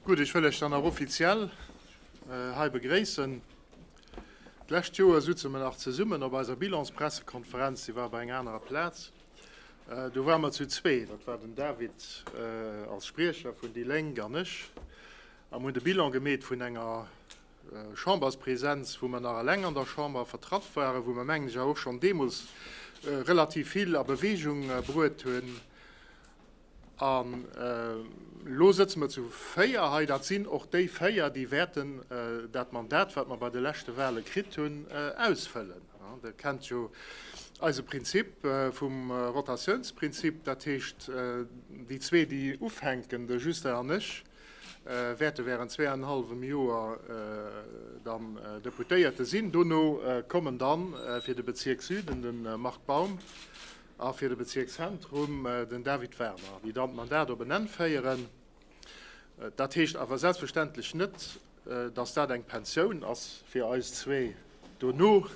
Gutt, ech wëll lech dann nach offiziell hei begréissen. D'lescht Joer souze mer nach zesummen op eiser Bilanspressekonferenz, déi war op enger anerer Plaz. Do ware mer zu zwee, dat war den David als Spriecher vun déi Lénk an ech, a mer hunn de Bilan gemeet vun enger Chamberspräsenz, wou mer nach eleng an der Chamber vertratt waren, wou mer, mengen ech, awer och schonn deemools relativ vill a Bewegung bruet hunn. An elo sëtze mer zu 4 hei. Dat sinn och déi 4, déi wäerten dat Mandat, wat mer bei de leschte Wahle kritt hunn, ausfëllen. Der kennt jo eise Prinzip vum Rotatiounsprinzip. Dat heescht, déi zwee, déi ufänken, de Justin an ech, wäerte während zweeanenhallwem Joer dann Deputéierte sinn. Dono kommen dann fir de Bezierk Süden de Marc Baum A fir de Bezierk Zentrum den David Werner, déi dann d'Mandat op en Enn féieren. Dat heescht awer selbstverständlech net, dass dat eng Pensioun ass fir eis zwee dono.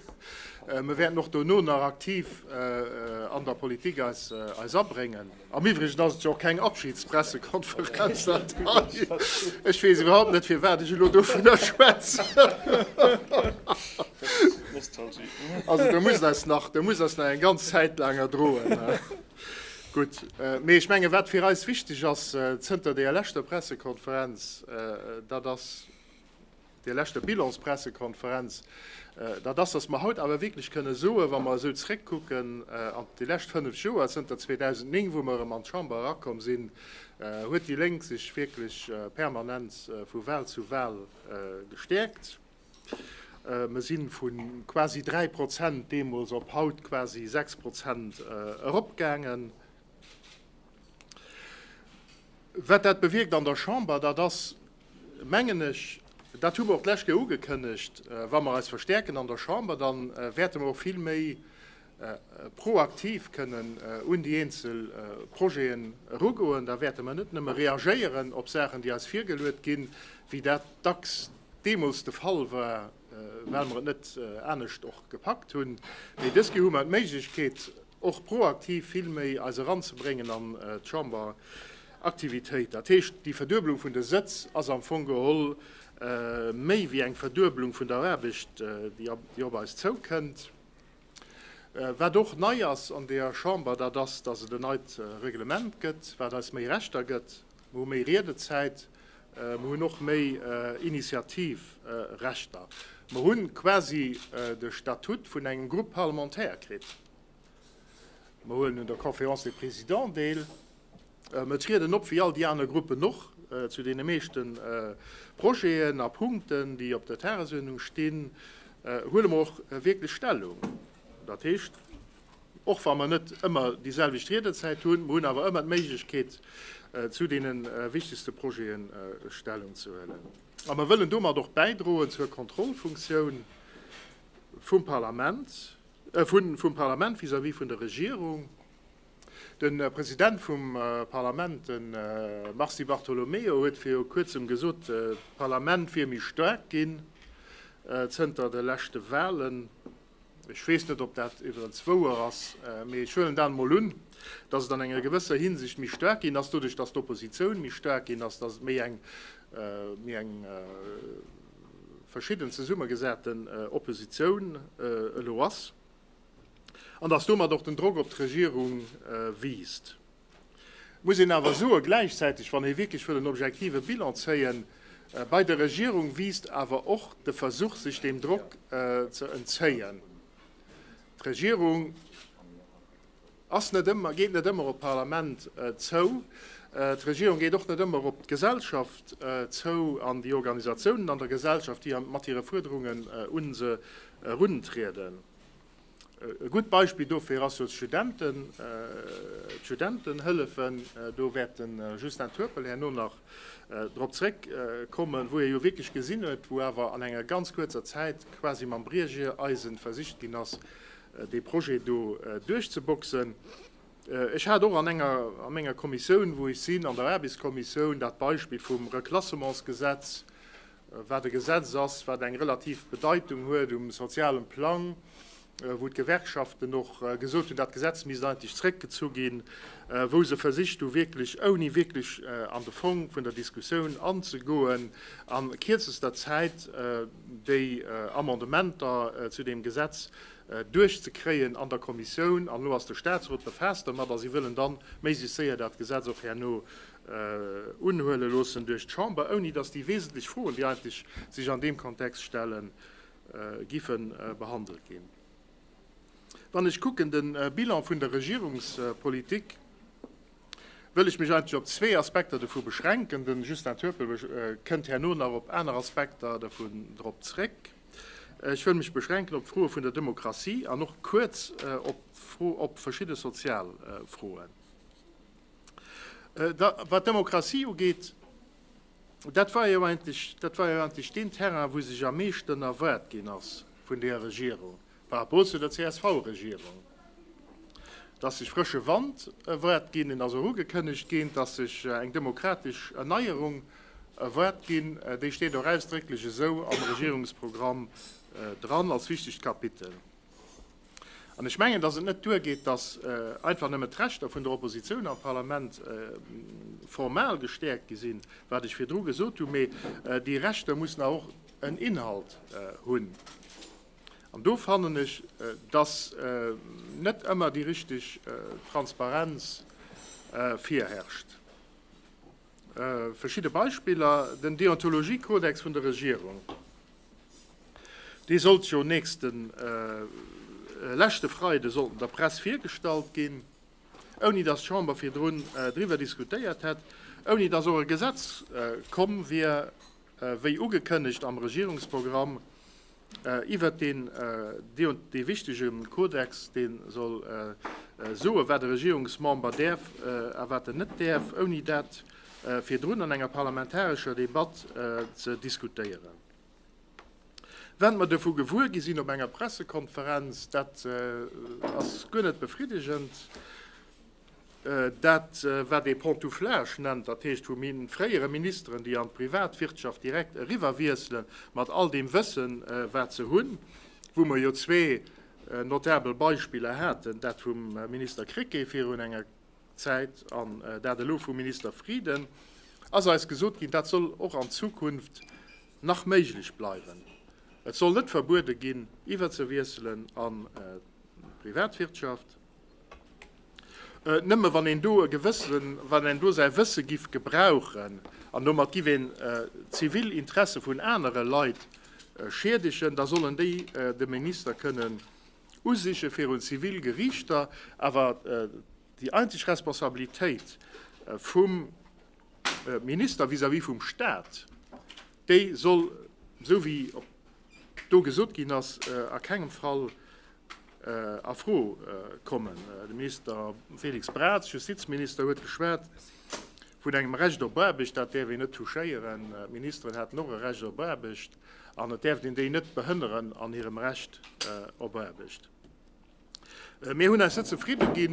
Mir wäerten och dono nach aktiv an der Politik eis abréngen. Am Iwwregen ass et jo och keng Abschiedspressekonferenz dat hei. Ech weess iwwerhaupt net, firwat ech elo dovunner schwätzen. Nostalgie. Also do musst eis nach, do musst eis nach eng ganz Zäit laang erdroen. Gutt, mee ech menge wat fir eis wichteg ass zënter deeër leschter Pressekonferenz, dat ass, deer leschter Bilanspressekonferenz, dat ass, datt mer haut awer wierklech kënne soen, wa mer esou zréckkucken an déi lescht 5 Joer, zënter 2009, wou mer erëm an d'Chamber erakomm sinn, huet déi Lénk sech wierklech permanent vu Wahl zu Wahl gestäerkt. Mer si vu quasi 3 Prozent deemools op haut quasi 6 Prozent eropgaangen. Wat dat bewierkt an der Chamber, dat ass, mengen ech, dat hu mer och d'lescht Kéier ugekënnegt, wa mer eis verstäerken an der Chamber, da wäerte mer och vill méi proaktiv kënnen un déi eenzel Projeten erugoen. Da wäerte mer net nëmme reagéieren op Saachen, déi eis virgeluet ginn, wéi dat dacks deemools de Fall war, well mer et net anescht och gepackt hunn, mee dës Kéier hu mer d'Méiglechkeet, och proaktiv vill méi eis eranzebréngen an d'Chamberaktivitéit. Dat heescht, déi Verduebelung vun de Sëtz ass am Fong geholl méi wéi eng Verduebelung vun der Aarbecht, déi op eis zoukënnt. Wat och nei ass an deeër Chamber, dat ass, dass et en neit Reglement gëtt, wat eis méi Rechter gëtt. Mer hu méi Riedezäit, mer hunn och méi Initiativrechter. Mer hu quasi de Statut vun engem Groupe parlementaire kritt. Mer huelen un der Conférence des Présidents deel. Mer trieden op, wéi all déi aner Gruppen och, zu deene meeschte Projeten a Punkten, déi op der Tagesuerdnung stinn, huele mer och wierklech Stellung. Dat heescht, och wa mer net ëmmer déi selwecht Riedezäit hunn, mer hunn awer ëmmer d'Méiglechkeet, zu deene wichtegste Projete Stellung ze huelen. A mer wëllen domat och bäidroen zur Kontrollfunktioun vum Parlament, vum Parlament vis-à-vis vun der Regierung. De President vum Parlament, de Mars Di Bartolomeo, huet viru kuerzem gesot, d'Parlament wier méi staark ginn zënter de leschte Walen. Ech weess net, ob dat iwwerens wouer ass, mee ech huelen dat emol un, datt et an enger gewësser Hinsicht méi staark ginn ass, doduerch datt d'Oppositioun méi staark ginn ass, datt et méi eng méi eng verschidden zesummegesaten Oppositioun elo ass. An datt domat och den Drock op d'Regierung wiisst. Muss een awer soen, gläichzäiteg, wann ee wierklech wëll en objektive Bilan zéien, bei der Regierung wiisst awer och de Versuch, sech deem Drock ze entzéien. D'Regierung ass net ëmmer, geet net ëmmer op d'Parlament zou. D'Regierung geet och net ëmmer op d'Gesellschaft zou an déi Organisatiounen an der Gesellschaft, déi mat hire Fuerderungen un se eruntrieden. E gutt Beispill dofir ass jo d'Studenten, d'Studentenhëllefen. Do wäert de Justin Turpel herno nach drop zréckkommen, wou ee jo wierklech gesinn huet, wou awer an enger ganz kuerzer Zäit quasi mam Briechereisen versicht ginn ass, dee Projet do duerchzeboxen. Ech hat och an enger, a menger Kommissioun, wou ech sinn, an der Aarbechtskommissioun, dat Beispill vum Reklassementsgesetz, wat e Gesetz ass, wat eng relativ Bedeitung huet um sozialen Plang. wou d'Gewerkschaften och gesot hunn, dat Gesetz misst eigentlech zréckgezu ginn, wou se versicht hu wierklech, ouni wierklech an de Fong vun der Diskussioun anzegoen, a kierzester Zäit déi Amendementer zu deem Gesetz duerchzekréien an der Kommissioun. An elo ass de Statsrot befaasst dermat a si wëllen dann méiglechst séier dat Gesetz och herno unhuele loossen duerch d'Chamber, ouni datt déi wesentlech Froen, déi eigentlech sech an deem Kontext stellen, giffe behandelt ginn. Wann ech kucken de Bilan vun der Regierungspolitik, wëll ech mech eigentlech op zwee Aspekter dovu beschränken. De Justin Turpel kënnt herno nach op aner Aspekter dovun drop zréck. Ech wëll mech beschränken op d'Froe vun der Demokratie an och kuerz op d'Fro, op verschidde sozial Froen. Wat d'Demokratie ugeet, Dat war jo eigentlech, dat war jo eigentlech deen Terrain, wou sech am meeschten erwaart ginn ass vun där Regierung par rapport zu der CSV-Regierung, dass sech frësche Wand erwaart ginn, en ass och ugekënnegt ginn, dass sech eng demokratesch Erneierung erwaart ginn, déi steet och ausdrécklech esou am Regierungsprogramm dran als wichtegt Kapitel. An ech mengen, dass et net duergeet, dass einfach nëmme d'Rechter vun der Oppositioun am Parlament formal gestäerkt gi sinn, wat ech virdru gesot hunn, mee déi Rechter mussen awer och en Inhalt hunn. An do fannen ech, dass net ëmmer déi richteg Transparenz virherrscht. Verschidde Beispiller, Den Deontologiekodex vun der Regierung. Dee sollt jo nächsten, leschte Freide sollt en der Press virgestallt ginn, ouni datt d'Chamber virdrun driwwer diskutéiert hätt, ouni datt och e Gesetz komm wier, wéi ugekënnegt am Regierungsprogramm, iwwert deen, dee wichtege Kodex, dee soll soen, wat e Regierungsmember däerf a wat en net däerf, ouni dat virdrun an enger parlamentarescher Debatt ze diskutéieren. Wat mer dovu gewuer gi sinn op enger Pressekonferenz, dat ass guer net befriddegend. Dat, wat ee Pantouflage nennt, dat heescht vu fréiere Ministeren, déi an d'Privatwirtschaft direkt eriwwerwiesselen, mat all deem Wëssen, wat se hunn, wou mer jo zwee notabel Beispiller haten, dat vum Minister Krecké virun enger Zäit an dat elo vum Minister Frieden, ass eis gesot ginn, dat soll och an Zukunft nach méiglech bleiwen. Et soll net verbuede ginn, iwwerzewiesselen an d'Privatwirtschaft. Nëmme wann een do e gewëssen, wann een do säi Wësse giff gebrauchen an domat giff een zivil Interesse vun anere Leit schiedegen, da sollen déi de Minister kënnen usiche virun zivil Geriichter. Awer déi eenzeg Responsabilitéit vum Minister vis-à-vis vum Stat, déi soll, esou wéi do gesot ginn ass, a kengem Fall a Fro kommen. De Minister Félix Braz, Justizminister, huet geschwat vun engem Recht op Aarbecht. Dat däerf een net touchéieren. D'Ministeren haten och e Recht op Aarbecht an et däerft een déi net behënneren an hirem Recht op Aarbecht. Mir hunn eis net zefridde gi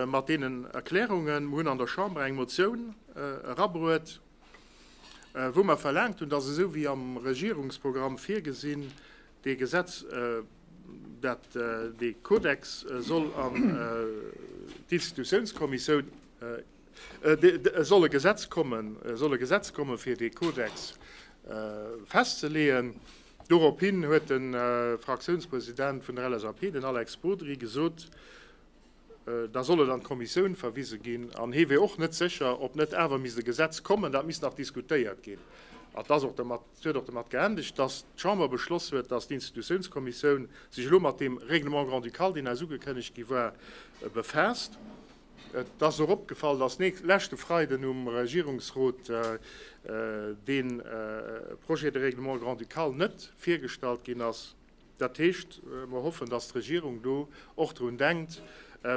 mat deenen Erklärungen. Mir hunn an der Chamber eng Motioun erabruet, wou mer verlaangt hunn, dass esou wéi am Regierungsprogramm virgesinn, dee Gesetz, dat dee Kodex soll an d'Institutiounskommissioun, soll e Gesetz kommen, soll e Gesetz komme fir dee Kodex festzeleeën. Dorophin huet de Fraktiounspresident vun der LSAP, den Alex Bodry, gesot, da soll et an d'Kommissioun verwise ginn an hie wier och net sécher, ob net awer misst e Gesetz kommen. Dat misst nach diskutéiert ginn. An et ass och dermat, et huet och dermat geendegt, datt d'Chamber beschloss huet, datt d'Institutiounskommissioun sech elo mat deem Règlement grand-ducal, deen eis ugekënnegt gi war, befaasst. Et ass och opgefall, datt leschte Freiden um Regierungsrot dee Projet de règlement grand-ducal net virgestallt ginn ass. Dat heescht, mer hoffen, datt d'Regierung do och drun denkt,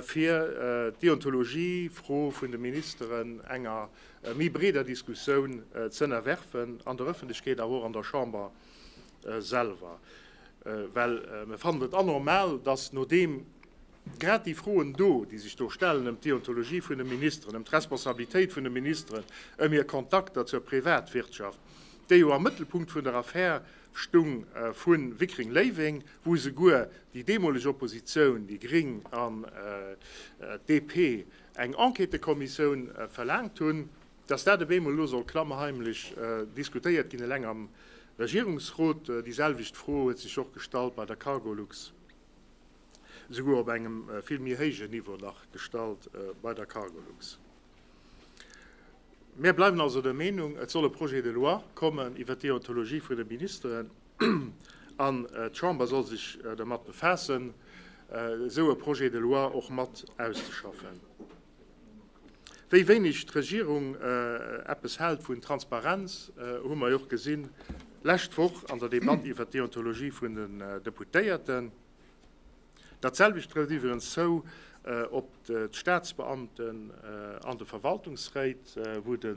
fir d'Deontologiefro vun de Ministeren enger méi breeder Diskussioun z'ënnerwerfen, an der Ëffentlechkeet, awer och an der Chamber selwer. Well mer fannen et anormal, datt nodeem grad déi Froen do, déi sech do stellen ëm d'Deontologie vun de Ministeren, ëm d'Responsabilitéit vun de Ministeren, ëm hir Kontakter zur Privatwirtschaft, déi jo am Mëttelpunkt vun der Affär. stung vu Wickreng-Léiweng, wou esouguer déi deemoleg Oppositioun, déi Gring an d'DP, eng Enquêtëkommissioun verlaangt hunn, dass dat op eemol elo soll klammheimlech diskutéiert ginn eleng am Regierungsrot. Déi selwecht Fro huet sech och gestallt bei der Cargolux, esouguer op engem vill méi héijen Niveau nach gestallt bei der Cargolux. Mir bleiwen also der Meenung, et soll e Projet de loi kommen iwwert d'Deontologie vun de Ministeren an d'Chamber soll sech dermat befaassen, esou e Projet de loi och mat auszeschaffen. Wéi wéineg d'Regierung eppes hält vun Transparenz, hu mer jo och gesinn lescht Woch an der Debatt iwwert d'Deontologie vun den Deputéierten. Dat selwecht trëfft iwwerens zou op d'Staatsbeamten an de Verwaltungsréit, wou de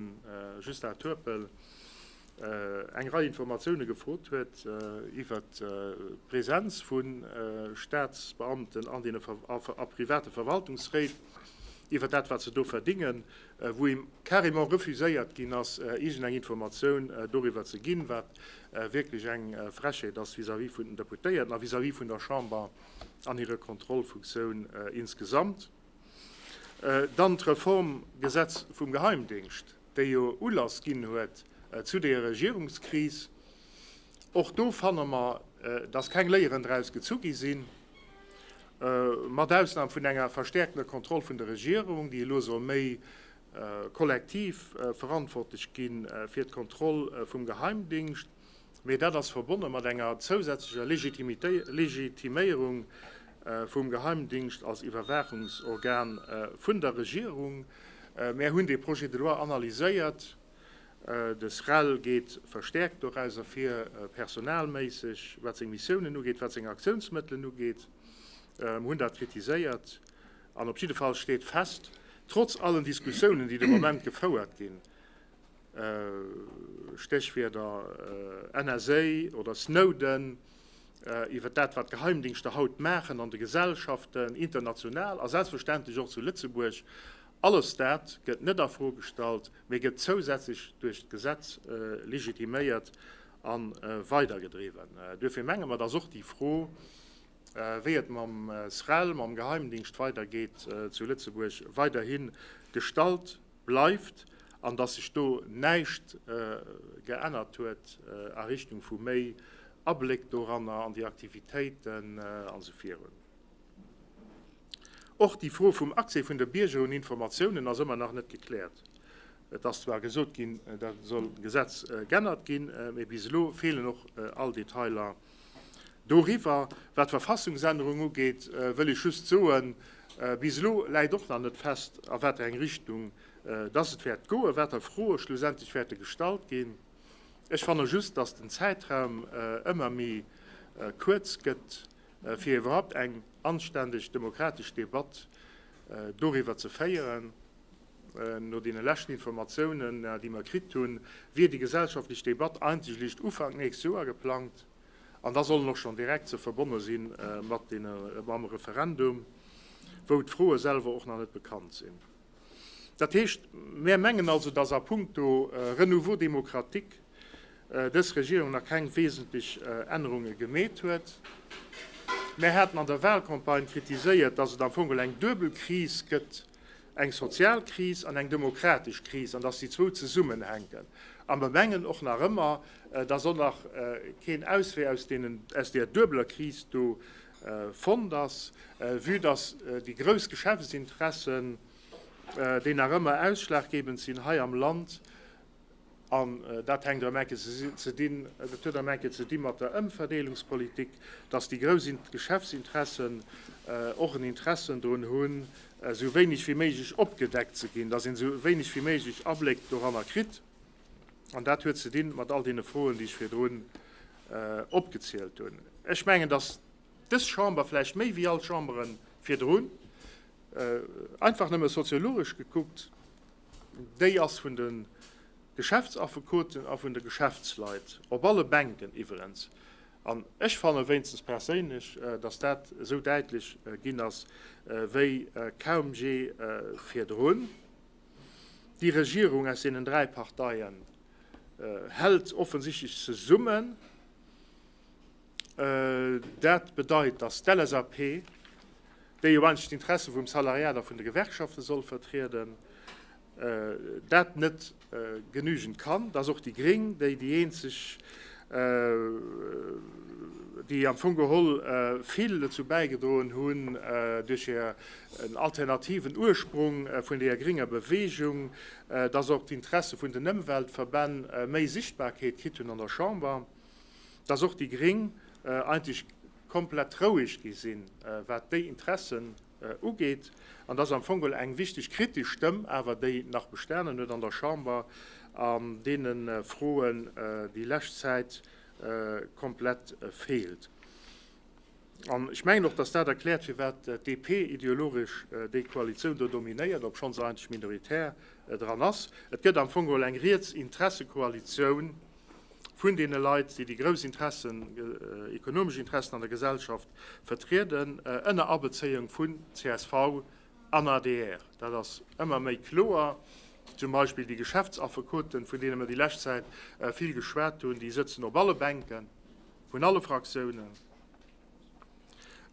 Justin Turpel eng Rei Informatioune gefrot huet iwwert d'Presenz vu Staatsbeamten an deene a private Verwaltungsréit, iwwer dat, wat se do verdingen, wou him carrément refuséiert ginn ass, iergendeng Informatioun doriwwer ze ginn, wat wierklech eng Frechheet ass vis-à-vis vun den Deputéierten a vis-à-vis vun der Chamber an hirer Kontrollfunktioun insgesamt. Dann d'Reformgesetz vum Geheimdingscht, déi jo Ulass ginn huet zu deeër Regierungskris. Och do fanne mer, dass keng Léieren draus gezu gi sinn, mat Ausnam vun enger verstärkter Kontroll vun der Regierung, déi elo soll méi kollektiv verantwortlech gi fir d'Kontroll vum Geheimdingscht. Mee dat ass verbonne mat enger zousätzlecher Legitiméierung vum Geheimdingscht als Iwwerwaachungsorgan vun der Regierung. Mär hunn dee Projet de loi analyséiert. De SREL geet verstäerkt doraus ervir, personalméisseg, wat seng Missiounen ugeet, wat seng Aktiounsmëttelen ugeet. Mer hunn dat kritiséiert. An op jidde Fall steet fest, trotz allen Diskussiounen, déi de Moment gefouert ginn, Stéchwierder NSA oder Snowden, iwwer dat, wat d'Geheimdingschter haut maachen an de Gesellschaften, international a selbstverständlech och zu Lëtzebuerg, alles dat gëtt net a Fro gestallt, mee gëtt zousätzlech duerch d'Gesetz legitiméiert a weidergedriwwen. Duerfir menge mer, dass och déi Fro, wéi et mam SREL, mam Geheimdingscht weidergeet zu Lëtzebuerg, weiderhi gestallt bleift an dass sech do näischt geännert huet a Richtung vu méi Abléck doranner an déi Aktivitéiten a sou virun. Och déi Fro vum Accès vun de Bierger un Informatiounen ass ëmmer nach net gekläert. Et ass zwar gesot ginn, dat soll d'Gesetz g'ännert ginn, mee bis elo feelen och all Detailer doriwwer. Wat d'Verfassungsännerung ugeet, wëll ech just soen, bis elo läit och nach net fest, a wat fir eng Richtung dass et wäert goen, wat fir Froe schlussendlech wäerte gestallt ginn. Ech fanne just, dass den Zäitraum ëmmer méi kuerz gëtt, fir iwwerhaupt eng anständeg demokratesch Debatt doriwwer ze féieren. No deene leschten Informatiounen, déi mer kritt hunn, wier déi gesellschaftlech Debatt eigentlech Ufank nächst Joer geplangt. An da sollen och schonn direkt se verbonne si mat deene, mam Referendum, wou d'Froe selwer och nach net bekannt sinn. Dat heescht, mär mengen also, dass a puncto Renouveau démocratique dës Regierung nach keng wesentlech Ännerunge gemeet huet. Mär haten an der Wahlcampagne kritiséiert, dass et am Fong eng duebel Kris gëtt, eng sozial Kris an eng demokratesch Kris, an dass déi zwou zesummenhänken. A mer mengen och nach ëmmer, dass och nach keen Auswee aus deenen, aus där duebeler Kris do fonnt ass, vue dass déi grouss Geschäftsinteressen, déi nach ëmmer ausschlaggebend sinn hei am Land, An dat hänkt erëm eng Kéier ze dinn, dat huet erëm eng Kéier ze di mat der Ëmverdeelungspolitik, dass déi grouss Geschäftsinteressen och en Interessen drun hunn, esou wéineg wéi méiglech opgedeckt ze ginn, dass een esou wéineg wéi méiglech Abléck doranner kritt. An dat huet ze dinn mat all deene Froen, déi ech virdrun opgezielt hunn. Ech mengen, dass dës Chamber vläicht méi wéi all Chambere virdrun, einfach nëmme soziologesch gekuckt, Déi ass vun de Geschäftsaffekoten a vun de Geschäftsleit, op alle Bänken iwwerens. An ech fanne wéinstens perséinlech, datt dat esou däitlech ginn ass wéi kaum jee virdrun. Déi Regierung aus deenen 3 Parteien hält offensichtlech zesummen. Dat bedeit, dass d'LSAP, déi jo eigentlech d'Interesse vum Salariat a vun de Gewerkschafte soll vertrieden, dat net genügend kann, dass och déi Gréng, déi déi eenzeg, déi am Fong geholl vill dozou bäigedroen hunn duerch hiren alternativen Ursprung vun deeër grénger Bewegung, dass och d'Interesse vun den Ëmweltverbänn méi Sichtbarkeet kritt hunn an der Chamber. dass och déi Gréng eigentlech komplett roueg gi sinn, wat déi Interessen ugeet, an dass am Fong geholl eng wichteg kritesch Stëmm awer, déi nach bestanen huet an der Chamber, an deene Froen déi lescht Zäit komplett feelt. An ech mengen och, dass dat erkläert, firwat d'DP ideologesch déi Koalitioun do dominéiert, obschonn se eigentlech minoritär dran ass. Et gëtt am Fong geholl eng riets Interessekoalitioun vun deene Leit, déi déi grouss Interessen, ekonomesch Interessen an der Gesellschaft vertrieden, ënner Abezéiung vun csv an adr. Dat ass ëmmer méi kloer. Zum Beispill déi Geschäftsaffekoten, vun deene mer déi lescht Zäit vill geschwat hunn, déi sëtzen op alle Bänke vun alle Fraktiounen.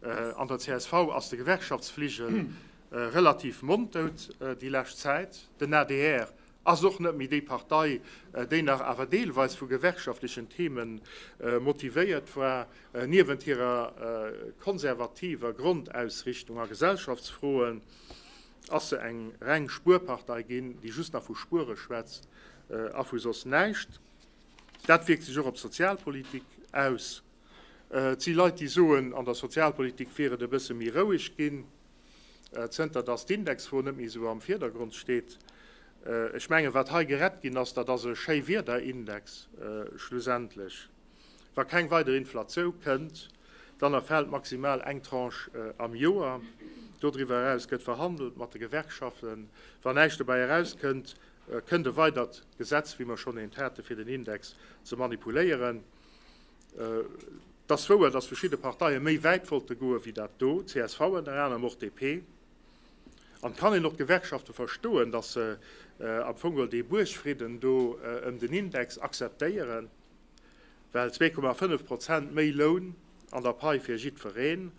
An der csv ass de Gewerkschaftsfligel relativ monddout déi lescht Zäit. Den adr Ass och net méi déi Partei, déi nach awer deelweis vu gewerkschaftlechen Theme motivéiert war, niewent hirer konservativer Grondausrichtung a Gesellschaftsfroen ass se eng reng Spuerpartei ginn, déi just nach vu Spuere schwätzt a vu soss näischt. Dat wierkt sech och op d'Sozialpolitik aus. Et si Leit, déi soen, an der Sozialpolitik wier et e bësse méi roueg ginn. zënter dass d'Indexfro net méi esou am Virdergrond steet. Ech mengen, wat hei gerett ginn ass, dat ass e Schéiwiederindex schlussendlech. Wa keng weider Inflatiou kënnt, dann erfält maximal eng Tranche am Joer. Dodriwwer eraus gëtt verhandelt mat de Gewerkschaften. Wann näischt dobäi erauskënnt, kënnt e weidert Gesetz, wéi mer schonn eent haten, fir den Index ze manipuléieren. Et ass wouer, datt verschidde Parteie méi wäit wollte goe wéi dat do, csv ënner anerem, och DP. An et kann een och d'Gewerkschafte verstoen, datt se am Fong geholl dee Buergfridden do ëm den Index akzeptéieren, well 2,5 Prozent méi Loun an der Pai fir jiddwereen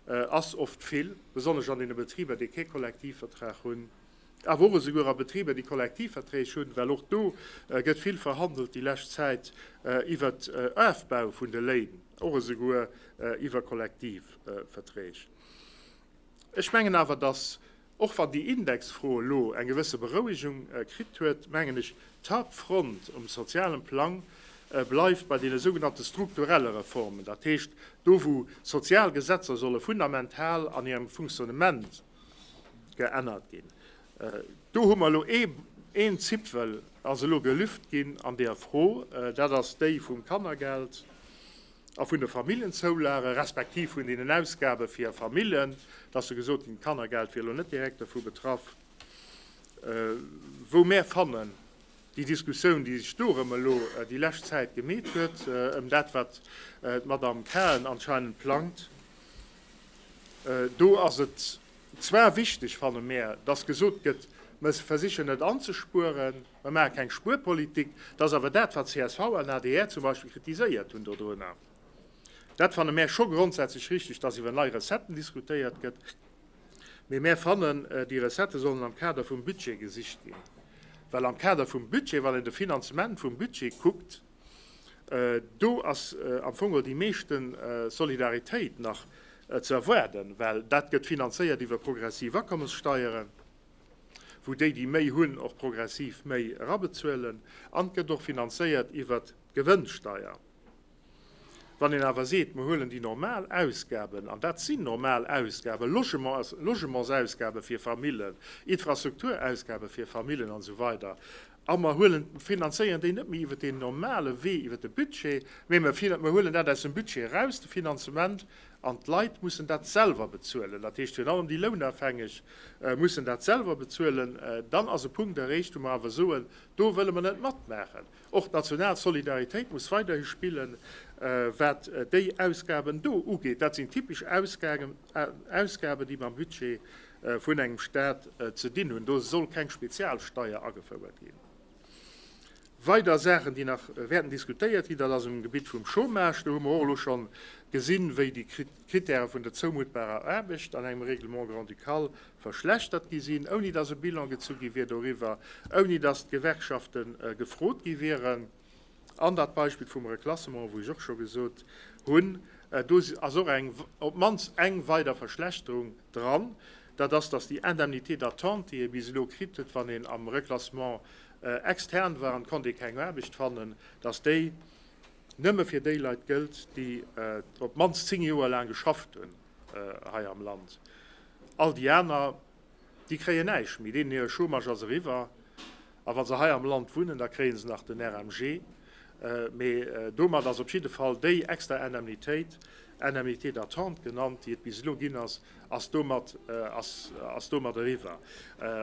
ass oft vill, besonnesch an deene Betriber, déi kee Kollektivvertrag hunn. Awer och esouguer a Betriber, déi Kollektivverträg hunn, well och do gëtt vill verhandelt déi lescht Zäit iwwert Ofbau vun de Léin, och esouguer iwwer Kollektivverträg. Ech mengen awer, datt, och wann déi Indexfro elo eng gewësse Berouegung kritt huet, mengen ech, d'Haaptfront um sozialen Plang bleift bei deene sougenannte strukturelle Reformen, dat heescht do wou sozial Gesetzer solle fundamental an hirem Funktionnement geännert ginn. Do hu mer elo een Zipfel ass elo gelüft ginn an där Fro, dat ass déi vum Kannergeld a vun de Familljenzoulage respektiv vun deenen Ausgabe fir Familljen. Et ass jo gesot ginn, d'Kannergeld wier elo net direkt dovu betraff. Wou mär fannen, déi Diskussioun, déi sech do erëm elo déi lescht Zäit gemeet huet, ëm dat, wat d'Madame Cahen anscheinend plangt, Do ass et zwar wichteg, fanne mär, dass gesot gëtt, mer versichen net anzespueren, mer maache keng Spuerpolitik. Dat ass awer dat, wat csv an adr zum Beispill kritiséiert hunn dodrunner. Dat fanne mär scho grondsätzlech richtig, dass iwwer nei Recetten diskutéiert gëtt. Mee mär fannen, déi Recettë sollen am Kader vum Budget gesicht ginn. Well am Kader vum Budget, wann een de Finanzement vum Budget kuckt, Do ass am Fong och déi meeschte Solidaritéit nach ze erwaarden, well dat gëtt finanzéiert iwwer progressiv Akommessteieren, wou déi, déi méi hunn, och progressiv méi erabezuelen, an et gëtt och finanzéiert iwwert d'Gewënnsteier. Wann een awer seet, mer huelen déi normal Ausgaben, an dat sinn normal Ausgaben, Logementsausgabe fir Famillen, Infrastrukturausgabe fir Famillen an esou weider, A mer huelen, finanzéieren déi net méi iwwer deen normale Wee, iwwer de Budget, mee mer mer huelen dat aus dem Budget eraus, de Finanzement, an d'Leit mussen dat selwer bezuelen. Dat heescht, virun allem déi Lounafhängeg mussen dat selwer bezuelen. Dann ass e Punkt erreecht, wou mer awer soen, do wëlle mer net matmaachen. Och d'national Solidaritéit muss weiderhi spillen, wat déi Ausgaben do ugeet. Dat sinn typesch Ausgaben, déi mam Budget vun engem Staat ze dinn hunn. Do soll keng Spezialsteier agefouert ginn. Weider Saachen, déi nach wäerten diskutéiert ginn, dat ass um Gebitt vum Chômage. Do hu mer och elo scho gesinn, wéi déi Kritäre vun der zoumuttbarer Aarbecht an engem Règlement grand-ducal verschlechtert gi sinn, ouni dass e Bilan gezu gi wier doriwwer, ouni dass d'Gewerkschafte gefrot gi wieren. An dat Beispill vum Reklassement, wou ech och scho gesot hunn, do ass och eng, op d'mannst eng weider Verschlechterung dran, dat ass, dass déi Indemnité d'attente, déi ee bis elo kritt huet, wann een am Reklassement extern war an konnt ee keng Aarbecht fannen, dass déi nëmme fir déi Leit gëllt, déi op d'mannst 10 Joer laang geschafft hunn hei am Land. All déi aner, déi kréien näischt méi, deenen hire Chômage ass eriwwer. A wa se hei am Land wunnen, da kréie se nach den RMG. Mee domat ass op jidde Fall déi extra Indemnitéit, Indemnité d'attente genannt, déi et bis elo ginn ass, ass domat, ass, ass domat eriwwer,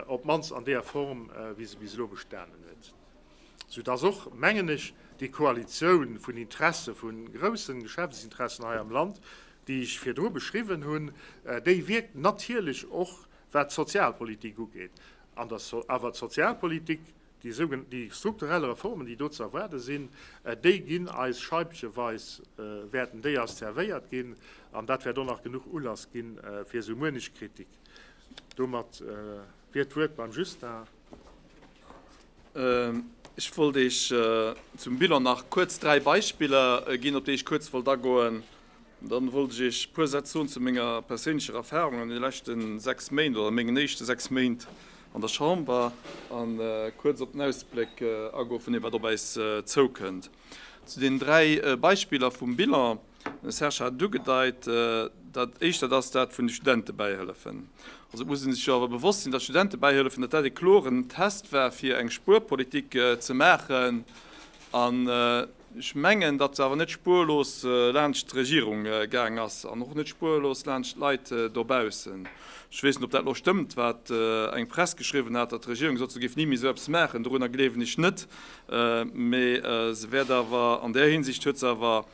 op d'mannst an deeër Form, wéi se bis elo bestanen huet. Soudass och, mengen ech, déi Koalitioun vun Interesse, vu groussen Geschäftsinteressen hei am Land, déi ech virdru beschriwwen hunn, déi wierkt natierlech och, wat d'Sozialpolitik ugeet. An der, awer d'Sozialpolitik, déi sougen, déi strukturell Reformen, déi do ze erwaarde sinn, déi ginn eis scheibcheweis, wäerten déi eis zerwéiert ginn, an dat wäert och nach genuch Ulass gi fir esou muenech Kritik. Domat wier d'Wuert beim Justin. Ech wollt Iech zum Bilan nach kuerz 3 Beispiller ginn, op déi ech kuerz wollt agoen. Dann wollt ech Iech e puer Sätz soen zu menger perséinlecher Erfahrung an de leschte 6 Méint oder mengen éischte 6 Méint an der Chamber an kuerz op den Ausbléck agoen vun deem wat op äis zoukënnt. Zu den 3 Beispiller vum Bilan, de Serge hat et ugedeit, dat éischt dat ass dat vun de Studentebäihëllefen. Also et muss ee sech jo awer bewosst sinn, datt d'Studentebäihëllefen, datt dat e kloren Test war fir eng Spuerpolitik ze maachen an, Ech mengen, datt se awer net spuerlos laanscht d'Regierung gaang ass an och net spuerlos laanscht d'Leit dobaussen. Ech weess net, ob dat elo stëmmt, wat eng Press geschriwwen hat, datt d'Regierung gesot huet, se géif ni méi esou eppes maachen. Dorunner gleewen ech net. Mee se wäert awer, an där Hinsicht huet se awer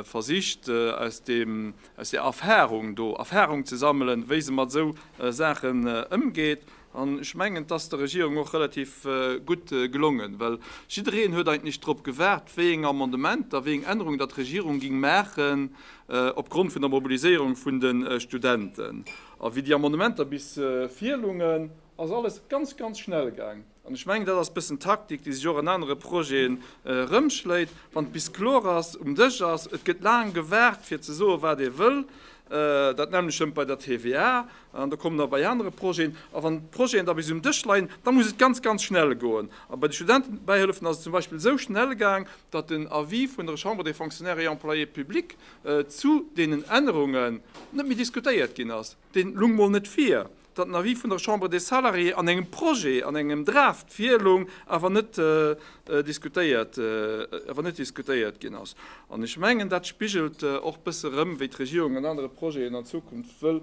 versicht, aus deem, aus där Erfahrung do Erfahrung ze sammelen, wéi se mat esou Saachen ëmgeet. An ech mengen, et ass der Regierung och relativ gutt gelongen, well jiddereen huet eigentlech drop gewaart, wéi eng Amendementer, wéi eng Ännerungen datt d'Regierung ging maachen opgrond vun der Mobiliséierung vun de Studenten. A wéi déi Amendementer bis virlungen, ass alles ganz, ganz schnell gaang. An ech mengen, dat ass e bëssen d'Taktik, déi sech och an anere Projeten erëmschléit, wann et bis kloer ass, um Dësch ass, et gëtt laang gewaart, fir ze soen, wat ee wëll. Dat nämmlecht stëmmt bei der TVA. An da kommen der bei anere Projeten. A wann d'Projeten da bis um Dësch leien, da muss et ganz, ganz schnell goen. A bei de Studentebäihëllefen ass et zum Beispill esou schnell gaang, datt den Avis vun der Chambre des Fonctionnaires et Employés publics zu deenen Ännerungen net méi diskutéiert ginn ass. Dee lung mol net vir. Datt den Avis vun der Chambre des Salariés an engem Projet, an engem Draft virlung, awer net diskutéiert, awer net diskutéiert ginn ass. An ech mengen, dat spigelt och bësse erëm, wéi d'Regierung an anere Projeten an Zukunft wëll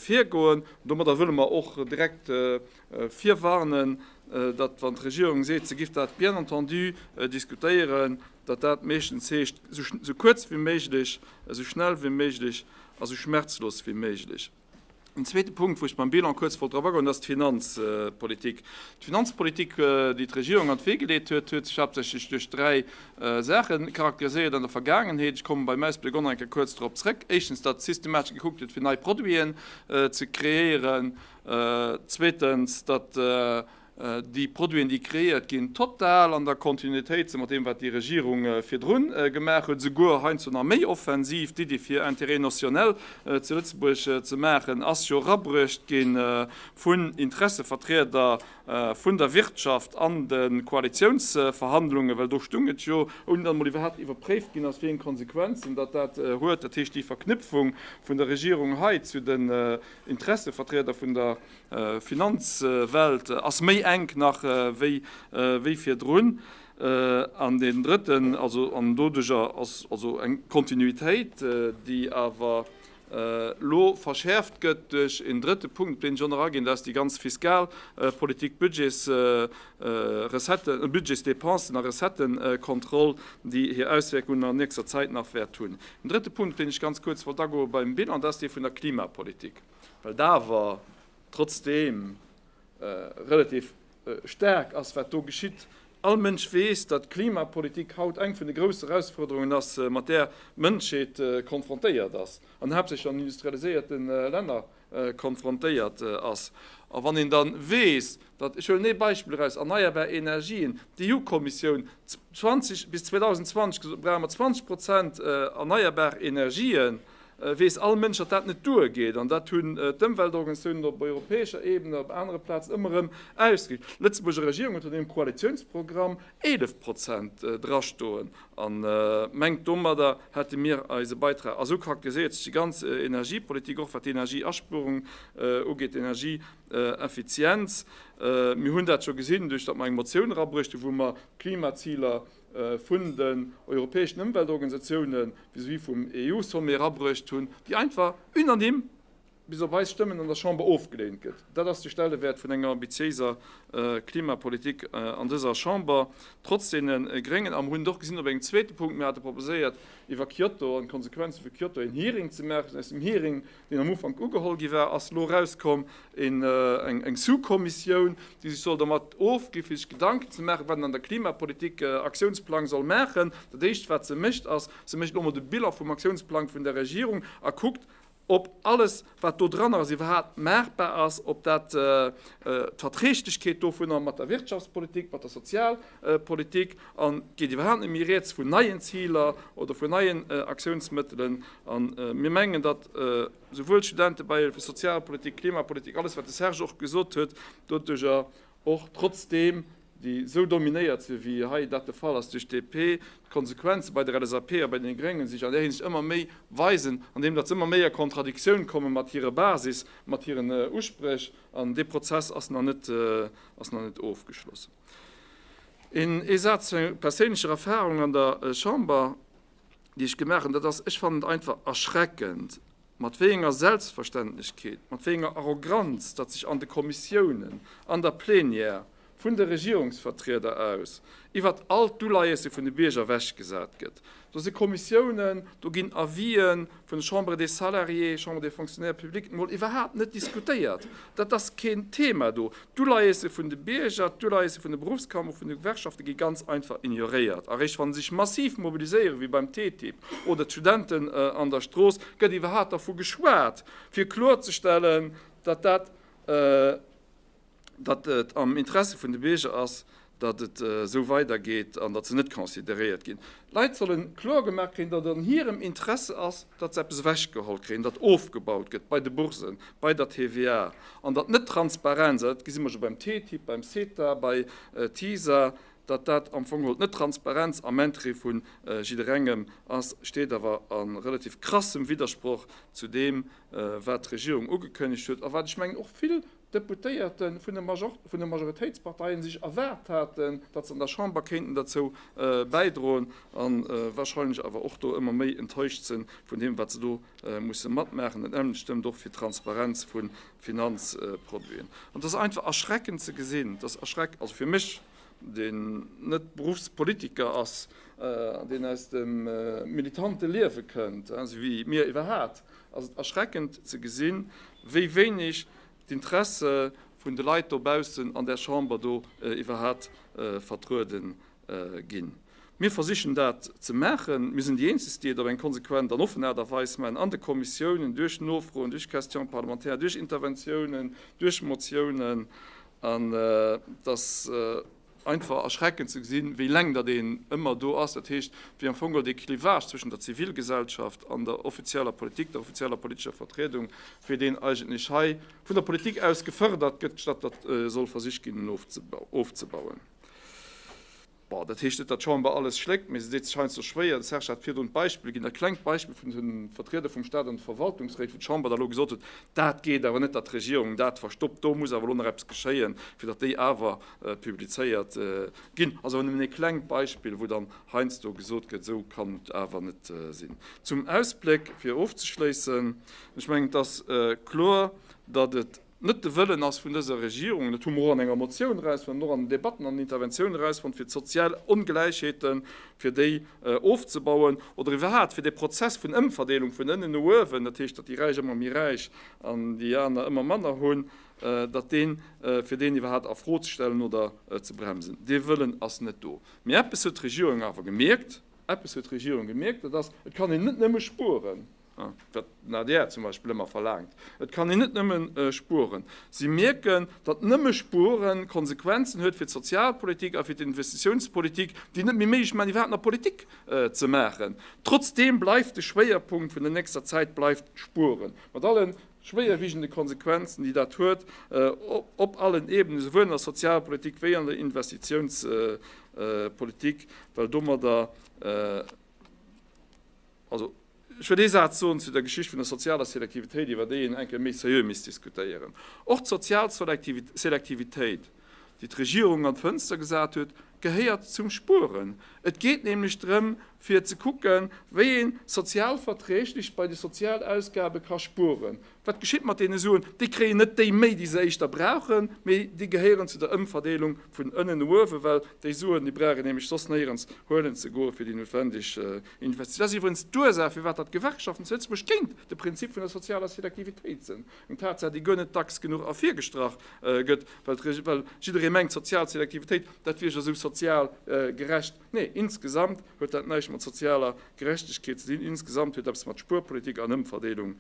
virgoen. Domadder wëlle mer och direkt virwarnen, datt, wann d'Regierung seet, se giff dat bien entendu diskutéieren, datt dat meeschtens heescht, esou kuerz wéi méiglech, esou schnell wéi méiglech a sou schmerzlos wéi méiglech. En zweete Punkt, wou ech beim Bilan kuerz wollt drop agoen, dat ass d'Finanzpolitik. D'Finanzpolitik, déi d'Regierung an d'Wee geleet huet, huet sech haaptsächlech duerch dräi Saache charakteriséiert an der Vergaangenheet. Ech komme beim Ausbléck och nach eng Kéier kuerz drop zrëck. Éischtens, datt systematesch gekuckt huet, fir nei Produiten ze kreéieren. Zweetens, datt déi Produiten, déi kreéiert ginn, total an der Kontinuitéit si mat deem, wat déi Regierung virdrun gemaach huet, esouguer heiansdo nach méi offensiv. D'Iddi fir Intérêt notionnel zu Lëtzebuerg ze maachen, ass jo erabruecht gi vun Interessevertrieder vun der Wirtschaft an de Koalitiounsverhandlungen, well do stung et jo, ouni datt emol iwwerhaapt iwwerpréift ginn ass, wéi eng Konsequenzen datt dat huet. Dat heescht, déi Verknüpfung vun der Regierung hei zu den Interessevertrieder vun der Finanzwelt ass méi enk nach wéi virdrun. An deen drëtten, also an doduerjer ass also eng Kontinuitéit, déi awer elo verschäerft gëtt duerch en drëtte Punkt, op deen ech och nach aginn, dat ass déi ganz Fiskalpolitik, Budgetsrecetten, Budgetsdépensen a Recettenkontroll, déi hir Auswierkungen an nächster Zäit nach wäert hunn. En drëtte Punkt, op deen ech ganz kuerz wollt agoe beim Bilan, dat ass dee vun der Klimapolitik. Well et awer trotzdeem relativ staark ass, wat do geschitt. All Mënsch weess, datt d'Klimapolitik haut eng vun de grousse Erausfuerderungen ass, mat där d'Mënschheet konfrontéiert ass, an haaptsächlech an industrialiséierte Länner konfrontéiert ass. A wann een da weess, datt, ech huelen ee Beispill eraus, erneierbar Energien, d'EU-Kommissioun 20, bis 2020 gesot huet, brauche mer 20 Prozent erneierbar Energien, weess all Mënsch, datt dat net duergeet. An dat hunn d'Ëmweltorganisatiounen op europäescher Ebene, op anere Plazen ëmmer erëm ausgedréckt. D'Lëtzebuerger Regierung huet an hirem Koalitiounsprogramm 11 Prozent drastoen a mengt, domadder hätte mir eise Beitrag. A sou charakteriséiert sech déi ganz Energiepolitik, och wat d'Energieaspuerung ugeet, d'Energieeffizienz. Mir hunn dat scho gesinn, duerch datt mer eng Motioun erabruecht hunn, wou mer d'Klimaziler vun den europäeschen Ëmweltorganisatiounen vis-à-vis vum EU-Sommet erabruecht hunn, déi einfach unanime, bis op eis Stëmmen an der Chamber, ofgeleent gëtt. Dat ass de Stellewäert vun enger ambitiéiser Klimapolitik an dëser Chamber, trotz deene Gréngen. A mer hunn et och gesinn op engem zweete Punkt, Mir hate proposéiert, iwwer Kyoto an d'Konsequenze vu Kyoto een Hearing ze maachen. Aus dem Hearing deen am Ufank ugeholl gi war, ass elo erauskomm eng Sous-Kommissioun, déi sech soll dermat ofgi fir sech Gedanken ze maachen, wat een an der Klimapolitik Aktiounsplang soll maachen. Dat Éischt, wat se mécht, ass, se mécht elo emol de Bilan vum Aktiounsplang vun der Regierung a kuckt, ob alles, wat do dran ass, iwwerhaapt maachbar ass, ob dat d'Verträglechkeet dovunner mat der Wirtschaftspolitik, mat der Sozialpolitik, an et geet iwwerhaapt net méi rieds vun neien Ziler oder vun neien Aktiounsmëttelen. A mir mengen, datt souwuel d'Studentebäihëlfe, Sozialpolitik, Klimapolitik, alles wat de Serge och gesot huet, doduerjer och trotzdeem déi esou dominéiert sinn, wéi hei dat de Fall ass duerch d'DP, d'Konsequenze bei der LSAP a bei deene Gréngen sech an där Hinsicht ëmmer méi weisen, andeem datt se ëmmer méi a Kontradiktioun komme mat hire Basis, mat hiren Uspréch. An dee Prozess ass nach net, ass nach net ofgeschloss. Een ee Saz zu enger perséinlecher Erfahrung an der Chamber, déi ech gemaach hunn, dat ass, ech fannen et einfach erschreckend, mat wéi enger Selbstverständlechkeet, mat wéi enger Arrogranz, datt sech an de Kommissiounen, an der Plénière vun de Regierungsvertrieder aus iwwert all d'Uleiesse vun de Bierger ewechgesat gëtt. Do si Kommissiounen, do ginn Avisë vun der Chambre des Salariés, Chambre des Fonctionnaires publics mol iwwerhaapt net diskutéiert. Dat ass keen Thema do. D'Uleiesse vun de Bierger, d'Uleiesse vun de Beruffskammer, vun de Gewerkschafte gi ganz einfach ignoréiert. A réischt wa se sech massiv mobiliséieren, wéi beim TTIP oder d'Studenten an der Strooss, gëtt iwwerhaapt dervu geschwat, fir kloerzestellen, datt dat, datt et am Interesse vun de Bierger ass, datt et esou weidergeet an datt se net consideréiert ginn. D'Leit solle kloer gemaach kréien, datt et an hirem Interesse ass, datt se eppes ewechgeholl kréien, datt ofgebaut gëtt bei de Boursen, bei der TVA an datt d'Net-Transparenz, a dat gesi mer scho beim TTIP, beim CETA, bei TISA, datt dat am Fong geholl d'Net-Transparenz am Interêt vu jidderengem ass, steet awer a relativ krassem Widdersproch zu deem, wat d'Regierung ugekënnegt huet a wat, ech mengen, och vill Deputéierte vun de Majoritéitsparteien sech erwaart haten, datt se an der Chamber kéinten derzou bäidroen, a wahrscheinlech awer och do ëmmer méi enttäuscht sinn vun deem, wat se do musse matmaachen. Dat nämmlecht stëmmt och fir d'Transparenz vu Finanzproduiten. An et ass einfach erschreckend ze gesinn, et ass erschreck, also fir mech, deen net Beruffspolitiker ass, deen aus dem militante Liewe kënnt, esou wéi mir iwwerhat, ass et erschreckend ze gesinn, wéi wéineg d'Interesse vun de Leit dobaussen an där Chamber do iwwerhat vertruede ginn. Mir versichen dat ze maachen. Mir sinn déi Eenzegst, déi et op eng konsequent an offen Aart a Weis maachen, an de Kommissiounen, duerch Nofroen, duerch Questions parlementaires, duerch Interventiounen, duerch Motiounen. An et ass einfach erschreckend ze gesinn, wéi leng datt een ëmmer do ass. Dat heescht, wéi am Fong geholl dee Clivage zwëschen der Zivilgesellschaft an der offizieller Politik, der offizieller politescher Vertriedung, wéi deen eigentlech hei vun der Politik aus gefërdert gëtt, statt datt soll versicht ginn, en ofzebauen. Bon, dat heescht net, datt d'Chamber alles schléckt, mee se deet sech heiansdo schwéier. De Serge hat virdrun d'Beispill ginn, dat klengt Beispill vun de Vertrieder vum Stat an de Verwaltungsréit, wou d'Chamber da elo gesot huet, dat geet awer net, datt d'Regierung dat verstoppt, do muss awer elo nach eppes geschéien, fir datt déi awer publizéiert ginn. Ass awer nëmmen ee klengt Beispill, wou dann heiansdo gesot gëtt, esou kann et awer net sinn. Zum Ausbléck, fir ofzeschléissen, Ech mengen, et ass kloer, datt et net de Wëllen ass vun dëser Regierung, dat hu mer och an enger Motioun erausfonnt, och an den Debatten, an den Interventiounen erausfonnt, fir d'sozial Ongläichheeten, fir déi ofzebauen oder iwwerhaapt fir dee Prozess vun Ëmverdeelung vun ënnen no uewen, dat heescht, datt déi Räich ëmmer méi räich an déi aner ëmmer manner hunn. datt deen, fir deen iwwerhaapt a Fro ze stellen oder ze bremsen. Dee Wëllen ass net do. Mee eppes huet d'Regierung awer gemierkt, eppes huet d'Regierung gemierkt, dat ass, et kann een net nëmme spueren, wat den adr zum Beispill ëmmer verlaangt, et kann een net nëmme spueren. Si mierken, datt nëmme spuere Konsequenzen huet fir d'Sozialpolitik a fir d'Investitiounspolitik, déi net méi méiglech maachen, iwwerhaapt nach Politik ze maachen. Trotzdeem bleift de Schwéierpunkt vun der nächster Zäit bleift spueren, mat alle schwéierwiegende Konsequenzen, déi dat huet op allen Ebenen, esouwuel an der Sozialpolitik wéi an der Investitiounspolitik, well domadder, also ech wëll ee Saz soen zu der Geschicht vun der sozialer Selektivitéit, iwwer déi een eng Kéier méi seriö misst diskutéieren. Och d'sozial Selektivitéit, déi d'Regierung an d'Fënster gesat huet, gehéiert zum Spueren. Et geet nämlech drëm, fir ze kucken, wéi ee sozial verträglech bei de Sozialausgabe ka spueren. Wat geschitt mat deene Suen? Déi kréien net déi méi, déi se éischter brauchen, mee déi gehéieren zu der Ëmverdeelung vun ënnen no uewen, well déi Suen, déi brauch een nämlech soss néierens huelen ze goen, fir déi noutwendeg Investitiounen. Dat ass iwwerens d'Ursaach, firwat datt d'Gewerkschaften zu Lëtzebuerg géint de Prinzip vun der sozialer Selektivitéit sinn. Eng Tatsaach, déi guer net dacks genuch ervirgestrach gëtt, well jidderee mengt, sozial Selektivitéit, dat wier jo esou sozial gerecht. Nee, insgesamt huet dat näischt mat sozialer Gerechtegkeet ze dinn. Insgesamt huet eppes mat Spuerpolitik an Ëmverdeelung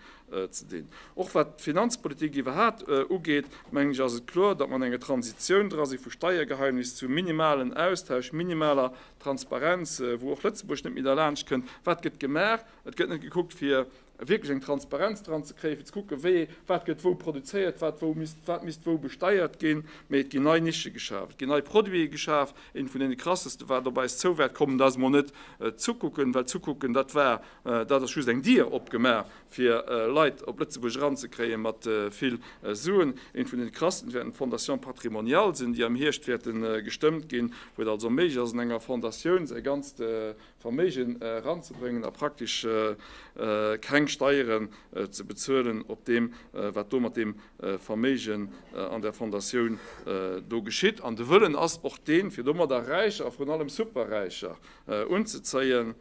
ze dinn. Och wat d'Finanzpolitik iwwerhat ugeet, mengen ech, ass et kloer, datt mer an enger Transitioun dra si vu Steiergeheimnis zu minimalen Austausch, minimaler Transparenz, wou och Lëtzebuerg net méi derlaanscht kënnt. Wat gëtt gemaach? Et gëtt net gekuckt, fir wierklech eng Transparenz dran ze kréien, fir ze kucken, wéi, wat gëtt wou produzéiert, wat wou misst, wat misst wou besteiert ginn, mee et ginn nei Nische geschaf, et ginn nei Produite geschaf. Eent vun deene krasseste, wat op eis zou wäert kommen, dat ass emol net d'Zukucken, well d'Zukucken, dat war, dat ass just eng Dier opgemaach, fir Leit op Lëtzebuerg eranzekréie mat vill Suen. Eent vun deene krassten wäerten d'Fondations patrimoniales sinn, déi am Hierscht wäerte gestëmmt ginn, wou et also méiglech ass, an enger Fondatioun säi ganzt Verméigen eranzebréngen a praktesch keng Steieren ze bezuelen op deem, wat do mat deem Verméigen an der Fondatioun do geschitt. An de Wëllen ass och deen, fir domadder Räicher a vrun allem Superräicher unzezéien.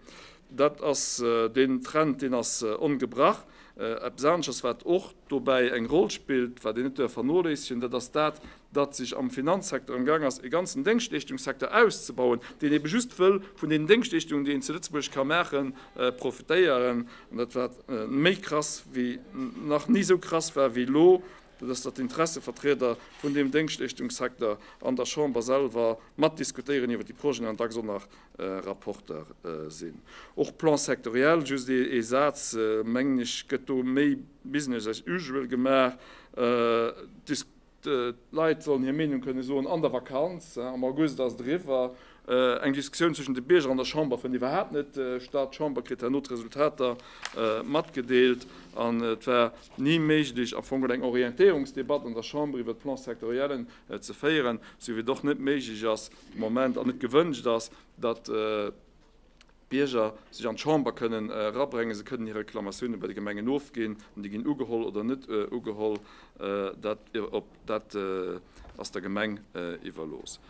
Dat ass deen Trend, deen ass ongebrach. Eppes aneschters, wat och dobäi eng Roll spillt, wat een net duerf vernoléissegen, dat ass dat, datt sech am Finanzsecteur am Gaang ass, e ganzen Déngschtleeschtungssecteur auszebauen, deen ebe just wëll vun den Déngschtleeschtungen, déi een zu Lëtzebuerg ka maachen, profitéieren. An dat, wat méi krass wéi nach ni esou krass war wéi elo, dat ass, datt d'Interessevertrieder vun deem Déngschtleeschtungssecteur an der Chamber selwer matdiskutéieren iwwer déi Projeten an dacks och nach Rapporteur sinn. Och Plan sectoriel, just ee Saz, mengen ech, gëtt do méi Business as usual gemaach. D'Leit sollen hir Meenung kënne soen an der Vakanz, am August ass et eriwwer. Eng Diskussioun zwëschen de Bierger an der Chamber fënnt iwwerhaapt net statt. D'Chamber kritt herno d'Resultater matgedeelt an et war ni méiglech am Fong eng Orientéierungsdebatt an der Chamber iwwer d'Plans-sectoriellen ze féieren, sou wéi et och net méiglech ass de Moment an net gewënscht ass, datt d'Bierger sech an d'Chamber kënnen erabréngen. Se kënnen hir Reklamatioune bei de Gemengen ofginn an déi ginn ugeholl oder net ugeholl. Dat dat ass der Gemeng iwwerlooss.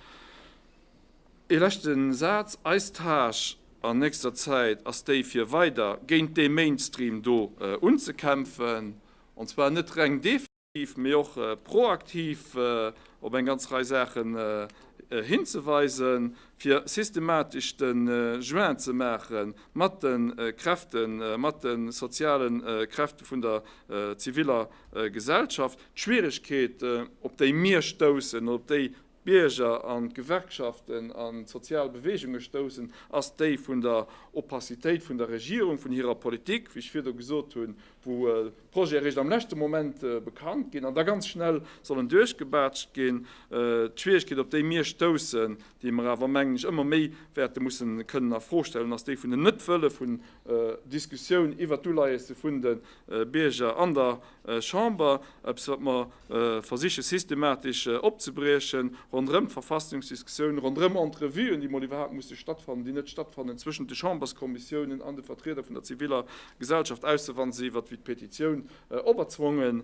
Ee leschte Saz, Eis Tâche an nächster Zäit ass déi, fir weider géint dee Mainstream do unzekämpfen, an zwar net reng defensiv, mee och proaktiv op eng ganz Rei Saachen hinzeweisen, fir systematesch de Joint ze maache mat de Kräften, mat de soziale Kräfte vun der ziviller Gesellschaft. D'Schwieregkeet, op déi mir stoussen, op déi d'Bierger an d'Gewerkschaften an d'sozial Beweegunge stoussen, ass déi vun der Opacitéit vun der Regierung, vun hirer Politik, wéi ech virdu gesot hunn, wou d'Projete eréischt am leschte Moment bekannt ginn an da ganz schnell sollen duerchgebaatscht ginn. D'Schwieregkeet, op déi mir stoussen, déi mer awer, mengen ech, ëmmer méi wäerte mussen kënnen a Fro stellen, ass déi vun dem Net-Wëlle vun Diskussioun iwwert d'Uleiesse vun de Bierger an der Chamber, eppes wat mer versiche systematesch opzebriechen, ronderëm d'Verfassungsdiskussioun, ronderëm Entrevuen, déi mol iwwerhaapt musse stattfannen, déi net stattfannen zwëschent de Chamberskommissiounen an de Vertrieder vun der ziviller Gesellschaft, ausser wa se iwwert wéi d'Petitioun operzwonge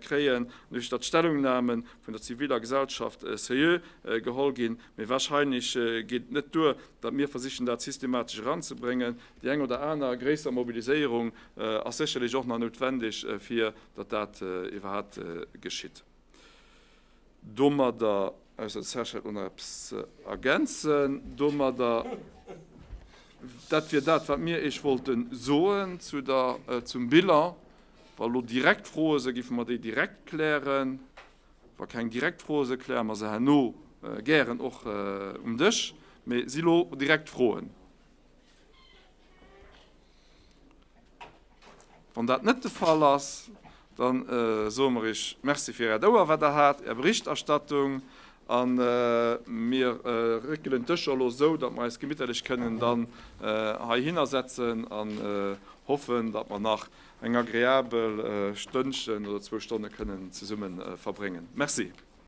kréien, duerch datt d'Stellungnahme vun der ziviller Gesellschaft seriö geholl ginn. Mee wahrscheinlech geet et net duer, datt mir versichen dat systematesch eranzebréngen. Déi eng oder aner gréisser Mobiliséierung ass sécherlech och nach noutwendeg, fir datt dat iwwerhaapt geschitt. Domadder, ausser de Serge hätt elo nach eppes ze ergänzen, domadder, dat wier dat, wat mir Iech wollte soen zu der, zum Bilan. Wa elo direkt Froe sinn, géife mer déi direkt klären. Wa keng direkt Froe sinn, kläre mer se herno gären och um Dësch. Mee si lo direkt Froen? Wann dat net de Fall ass, da soe mer Iech Merci fir Äert Ouer, wat Der hat, Är Berichterstattung. A mir réckelen d'Dëscher elo esou, datt mer eis gemitterlech kënnen dann heihinner setzen an hoffen, datt mer nach eng agreabel Stënnchen oder zwou Stonne kënnen zesumme verbréngen. Merci.